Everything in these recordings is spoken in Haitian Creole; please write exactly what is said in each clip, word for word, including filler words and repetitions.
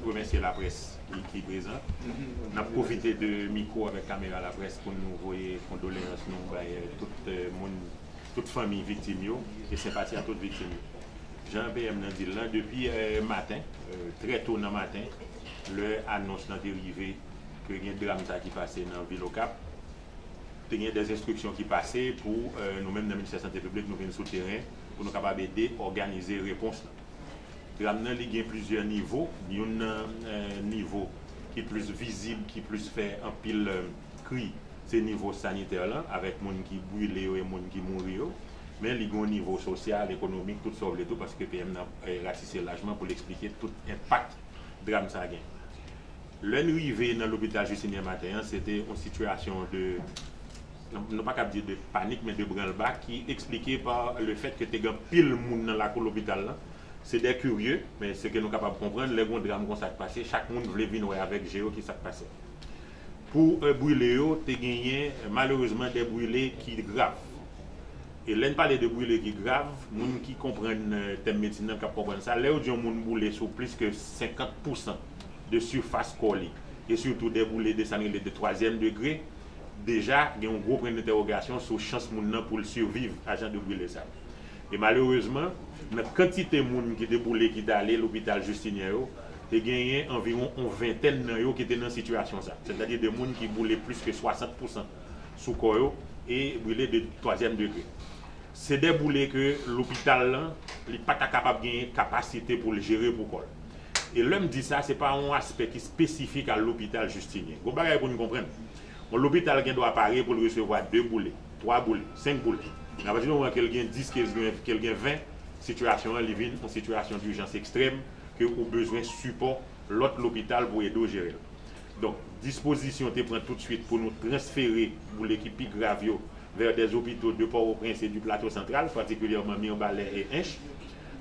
Remèsye laprès ki, ki prezan. N ap pwofite de mikwo avèk kamera laprès pou nou voye kondoleyans nou bay, euh, tout, euh, moun, tout fanmi viktim yo e senpati a tout viktim yo. Jan P M nan di l lan, depi, euh, maten, euh, trè to nan maten, lè anons lan te rive ke gen dram sa ki pase nan vil Okap, te gen dè enstriksyon ki pase pou, euh, nou menm nan Ministè Sante Piblik, nou vin sou teren pou nou kapab ede òganize repons lan. Dram nan, li gen plizyè nivo. Youn nan, euh, nivo ki plis vizib, ki plis fè anpil, euh, kri, se nivo sanitè lan, avèk moun ki brile yo e moun ki mouri yo. Men li gen yon nivo sosyal, ekonomik, tout sa w vle tou, paske P M nan, euh, ratise lajman pou l eksplike tout enpak dram sa gen. Lè n rive nan lopital Justinien maten an, se te yon sitiyasyon de, nou pa kab di de panik, men de branlba ki eksplike pa le fèt ke te gen pil moun nan lakou lopital lan. Se dè kirye, men se ke nou kapab konprann, lè gon dram konsa k pase, chak moun vle vin wè avèk je yo ki sa k pase. Pou, euh, brile yo, te genyen, euh, malerezman, dè brile ki grav. E lè n pale de brile ki grav, moun ki konprann, euh, tèm medsin nan, k ap konprann sa, lè yo di yon moun boule sou plis ke senkant pousan de sifas kò li, e sitou dè boule de sa n rele de twazyèm degre, deja gen yon gwo pwen dentèwogasyon sou chans moun nan pou l siviv a jan de brile sa. E malerezman, nan kantite moun ki te boule ki t ale lopital Justinien yo, te genyen anviwon yon ventèn nan yo ki te nan sitiyasyon sa. Sètadi de moun ki boule plis ke swasant pousan sou kò yo e brile de twazyèm degre. Se dè boule ke lopital lan, li pa ta kapab genyen kapasite pou l jere pou kò l. E lè m di sa, se pa yon aspè ki espesifik a lopital Justinien. Gon bagay pou n konprann. Yon lopital gen dwa pare pou l resevwa de boule, twa boule, senk boule. Men apati di moman ke l gen dis, ke l gen, ke l gen ven, sitiyasyon an, li vin yon sitiyasyon dijans ekstrèm, ke ou bezwen sipò lòt lopital pou ede w jere l. Donk, dispozisyon te pran toutswit pou nou transfere boule ki pi grav yo vè dè opito de Pòtoprens e di Plato Santral, patikilyèman Mibalè e Ench.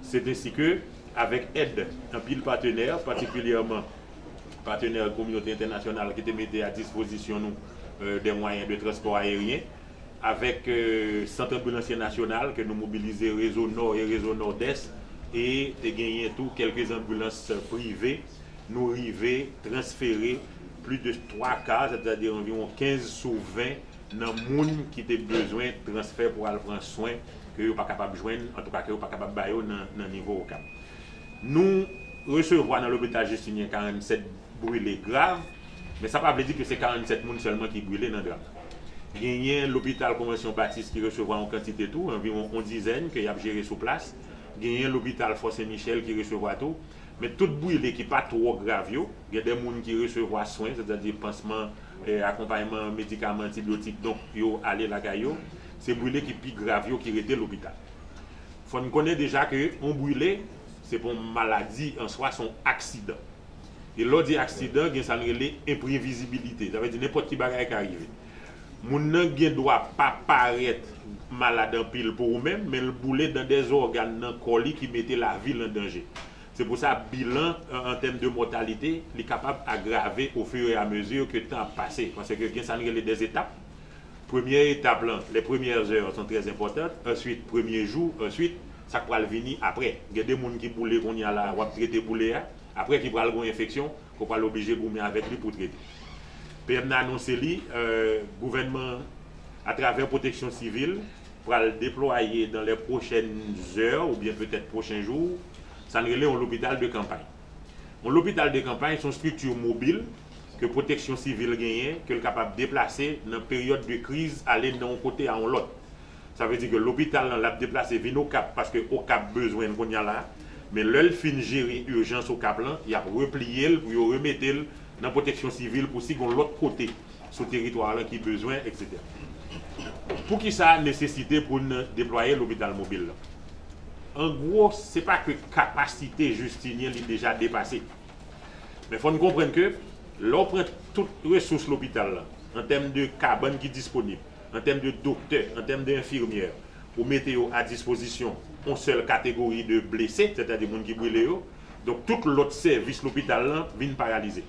Se ensi ke, avèk èd anpil patenè, patikilyèman patenè kominote entènasyonal ki te mete a dispozisyon nou, euh, dè mwayen de transpò ayeryen, avèk, euh, Sant Anbilansye Nasyonal ke nou mobilize rezo Nò e rezo Nòdès, e te genyen tou kèlke anbilans prive. Nou rive transfere plis de twa ka, sètadi anviwon kenz sou ven nan moun ki te bezwen transfè pou al pran swen ke yo pa kapab jwenn, antouka ke yo pa kapab ba yo nan, nan nivo Okap. Nou resevwa nan lopital Justinien karannsèt brile grav, men sa pa vle di ke se karannsèt moun sèlman ki brile nan dram nan. Genyen lopital Konvansyon Batis ki resevwa yon kantite tou, anviwon yon dizèn ke y ap jere sou plas. Genyen lopital Fò Sen Michèl ki resevwa tou. Men tout brile ki pa twò grav yo, gen de moun ki resevwa swen, sètadi pansman, eh, akonpayman medikaman antibyotik, donk yo ale lakay yo. Se brile ki pi grav yo ki rete lopital. Fò n konnen deja ke yon brile, se pa yon maladi an swa, se yon aksidan. E lè w di aksidan, gen sa n rele enprevizibilite. Sa vle di nenpòt ki bagay ka rive. Moun nan gen dwa pa parèt malad anpil pou ou menm, men l boule nan de zògàn nan kò li ki mete lavi l an danje. Se pou sa, bilan, an, an tèm de mòtalite, li kapab agrave au fur et à mesure que tan ap pase. Paske gen sa n rele des étapes. Premyè etap lan, les premières heures sont très importantes. Answit, premye jou, answit, sa k pral vini apre. Gen de moun ki boule kounye a la, w ap trete boule a. Apre ki pral gen enfeksyon, ke w pral oblije goumen avèk li pou trete. P M nan anonse li, euh, gouvènman, atravè Pwoteksyon Sivil, pral deplwaye dans les prochaines heures oubyen petèt pwochen jou, sa n rele yon lopital de kanpay. Yon lopital de kanpay se yon estrikti mobil ke Pwoteksyon Sivil genyen, ke l kapab deplase nan peryòd de kriz, ale nan yon kote a yon lòt. Sa vle di ke lopital lan, l ap deplase vin Okap, paske Okap bezwen l kounye a la. Men lè l fin jere ijans Okap lan, y ap repliye l pou yo remete l nan Pwoteksyon Sivil pou si gon lòt kote sou teritwa lan ki bezwen, etsetera. Poukisa nesesite pou n deplwaye lopital mobil lan? An gwo, se pa ke kapasite Justinien li deja depase. Men fò n konprann ke lè w pran tout resous lopital lan, an tèm de kabann ki disponib, an tèm de doktè, an tèm de enfimyè, pou mete yo a dispozisyon yon sèl kategori de blese, sètadi moun ki brile yo. Donk, tout lòt sèvis lopital lan vin paralize.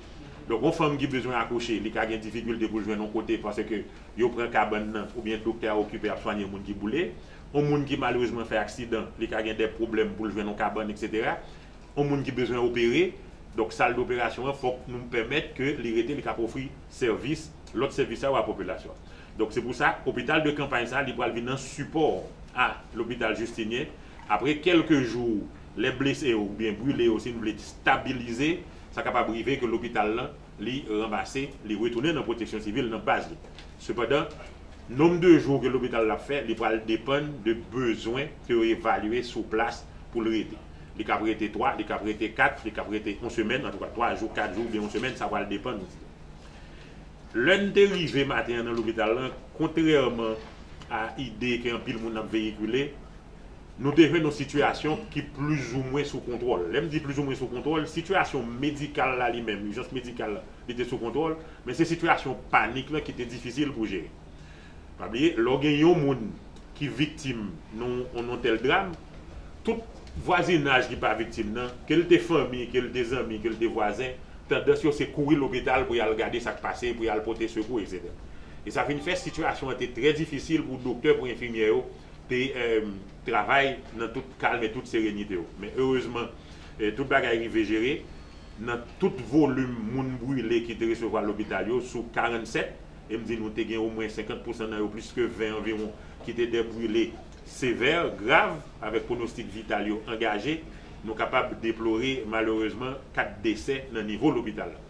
Donk, yon fanm ki bezwen akouche, li ka gen difikilte pou l jwenn yon kote paske yo pran kabann nan, oubyen doktè a okipe ap swanye moun ki boule. Yon moun ki malerezman fè aksidan, li ka gen de pwoblèm pou l jwenn yon kabann, etsetera. Yon moun ki bezwen opere, Donk, sal doperasyon an, fòk nou pèmèt ke li rete, li kap ofri sèvis, lòt sèvis sa yo a popilasyon an. Donk, se pou sa, opital de kanpay sa, li pral vin an sipò a lopital Justinien. Apre kèlke jou, lè blese yo oubyen brile yo, si n vle stabilize, sa kapab rive ke lopital lan, li ranmase, li retounen nan pwoteksyon sivil, nan baz li. Sepandan, nonb de jou ke lopital la ap fè, li pral depann de bezwen ke yo evalye sou plas pou l rete. Li kap rete twa, li kap rete kat, li kap rete yon semèn, antouka twa jou, kat jou oubyen yon semèn, sa pral depann osi. Lè n te rive maten an nan lopital lan, kontrèman a ide ke anpil moun ap veyikile, nou te jwenn yon sitiyasyon ki plizoumwen sou kontwòl. Lè m di plizoumwen sou kontwòl, sitiyasyon medikal la li menm, ijans medikal la, li te sou kontwòl, men se sitiyasyon panik lan ki te difisil pou jere. Pa bliye, lè w gen yon moun ki viktim nan yon tèl dram, tout vwazinaj ki pa viktim nan, ke l te fanmi, ke l te zanmi, ke l te vwazen, tandans yo se kouri lopital pou y al gade sa k pase, pou y al pote sekou, etsetera. E sa vin fè sitiyasyon an te trè difisil pou doktè, pou enfimyè yo te travay nan tout kalm e tout serenite yo. Men erezman, tout bagay rive jere. Nan tout volim moun brile ki te resevwa lopital yo, sou karannsèt, e m di nou te gen omwen senkant pousan nan yo, plis ke ven anviwon, ki te de brile sevè, grav, avèk pwonostik vital yo angaje, nou kapab deplore malerezman kat desè nan nivo lopital la.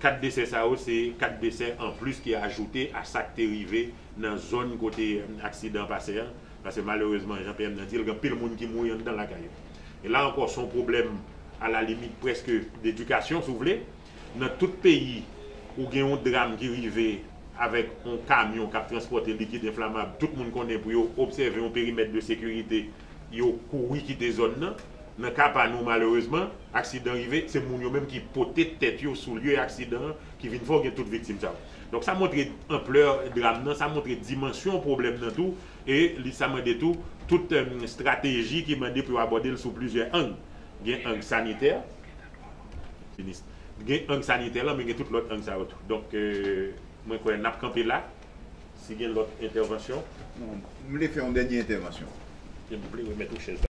Kat desè sa yo, se kat desè anplis ki ajoute a sa k te rive nan zòn kote aksidan an pase an. Paske malerezman, jan P M nan di l, gen anpil moun ki mouri anndan lakay yo. E la ankò, se yon pwoblèm alalimit prèske dedikasyon, si w vle. Nan tout peyi, ou gen yon dram ki rive avèk yon kamyon k ap transpòte likid enflamab, tout moun konnen pou yo obsève yon perimèt de sekirite, yo kouri kite zòn nan. Nan ka pa nou, malerezman, aksidan rive, se moun yo menm ki pote tèt yo sou lye aksidan an ki vin fè w gen tout viktim sa yo. Donk, sa montre anplè dram nan, sa montre dimansyon pwoblèm nan tou, e li, sa mande tou tout estrateji ki mande pou yo abòde l sou plizyè ang. Gen ang sanitè, gen ang sanitè lan, men gen tout lòt ang sa yo tou. Donk, mwen kwè n ap kanpe la. Si gen lòt entèvansyon. Non, m vle fè yon dènye entèvansyon. M vle remèt ou chèz la.